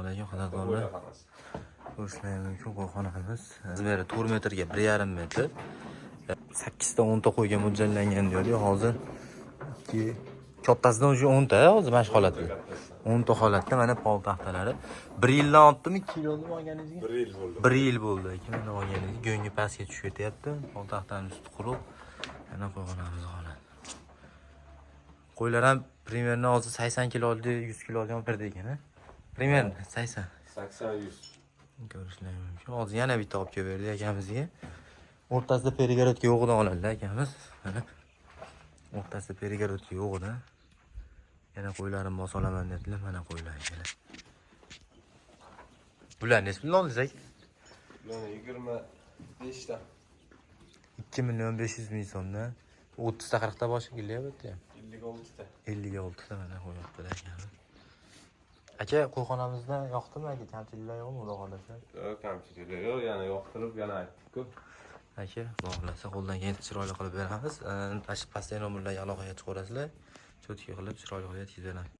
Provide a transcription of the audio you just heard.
Alaykum, qadrdonlar. Qo'ylar hammasi. Ko'rishlari mumkin qo'yxonamiz. Размер i 4 metrga 1,5 metr. 8 ta 10 ta qo'yga mo'ljallangan deydi. Hozir ikki kattasidan уже 10 ta hozir mana shu holatda. 10 ta holatda mana pol taxtalari. 1 yildan ortdimi, 2 yil oldimi olganingizga? 1 yil bo'ldi. 1 yil bo'ldi aka mana olganingizga. Go'ngi pastga tushib ketyapti. Pol taxtani usti quruq. Yana qo'yxonamiz holati. Qo'ylar ham примерно hozir 80 kilo oldi, 100 kilo olgan berdi ekan, a? Примерно 80. 80, 100. Ko'rishlari mumkin. Hozir yana bitta olib kelib berdi akamizga. O'rtasida перегородка yo'g'idan oladilar akamiz. Mana. O'rtasida перегородка yo'g'idan. Yana qo'ylarimni bosa olaman dedilar. Mana qo'ylar akalar. Bular nechi puldan oldingiz aka? Bularni 25 ta. 2 million 500 ming so'mdan. 30 ta, 40 ta boshi kelyapti ham. 56 ta. 56 ta mana qo'yaptilar akamiz. Aka, qo'yxonamizda yoqdimi aka? Kamchiliklar yo'qmi, xudo xohlasa? Yo'q, kamchiliklar yo'q, yana yoqtirib, yana aytdik-ku. Aka, xudo xohlasa qo'ldan kelgancha chiroyli qilib beramiz. Mana shu pastdagi nomerlarga aloqaga chiqaverasizlar. Чётко qilib, chiroyli qilib yetkazib beramiz.